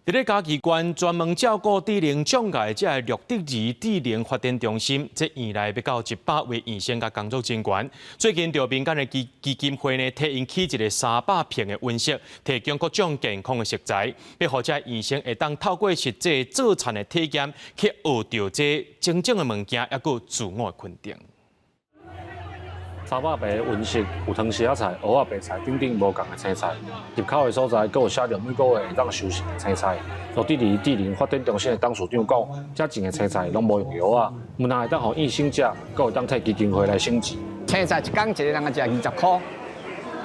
佇咧嘉義縣專門照顧智能障礙這个樂得兒智能發展中心，這院內欲到100位醫生佮工作人員。最近，著民間的基金會呢，替𪜶起一个300坪的溫室，提供各種健康的食材，欲予這醫生會當透過實際做田的體驗，去學著這種種的物件，抑閣自我的肯定。300坪的溫室有糖絲仔菜、蚵仔白菜等等無仝的青菜。入口的所在，閣有寫著每个月會當收成的青菜。樂得兒智能發展中心的董事長講，這種的青菜攏無用藥仔，毋但會當予醫生食，閣會當替基金會來省錢。青菜一工一個人愛食20箍，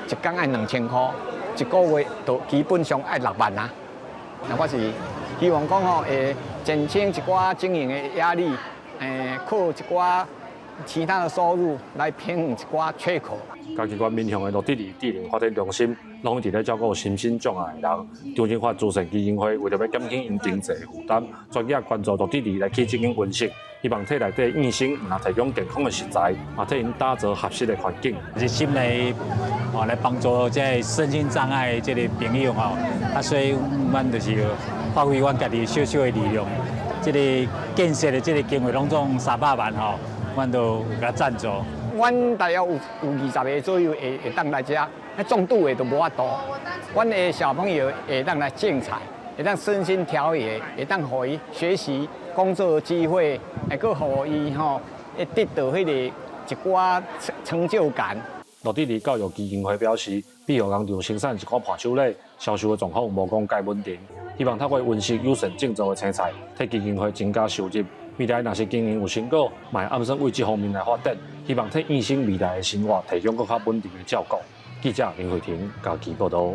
一工愛2000箍，一個月就基本上愛6萬啊。那我是希望講吼，會減輕一寡經營的壓力，靠一寡其他的收入來平衡一寡缺口。嘉義縣民雄的樂得兒智能發展中心，攏佇咧照顧心身障礙的人。張進發慈善基金會為著欲減輕𪜶經濟負擔，專業捐助樂得兒來起這間溫室，希望替內底醫生毋但提供健康的食材，嘛替𪜶打造合適的環境。熱心來哦來幫助這个身心障礙這个朋友吼，啊，所以阮就是發揮阮家己小小的力量，這个建設的這個經費攏總300萬吼。阮都有共贊助。阮大約有20個左右會當來遮，那重度的都無法度。阮的小朋友會當來種菜，會當身心調節，會當予伊學習工作的機會，會閣予伊吼會得到彼個一寡成就感。樂得兒教育基金會表示，庇護工廠生產一寡伴手禮，銷售的狀況無講蓋穩定，希望透過溫室友善種植的青菜，替基金會增加收入。未來若是經營有成果，嘛會按算為這方面來發展，希望替醫生未來的生活提供閣較穩定的照顧。記者林慧婷嘉義報導。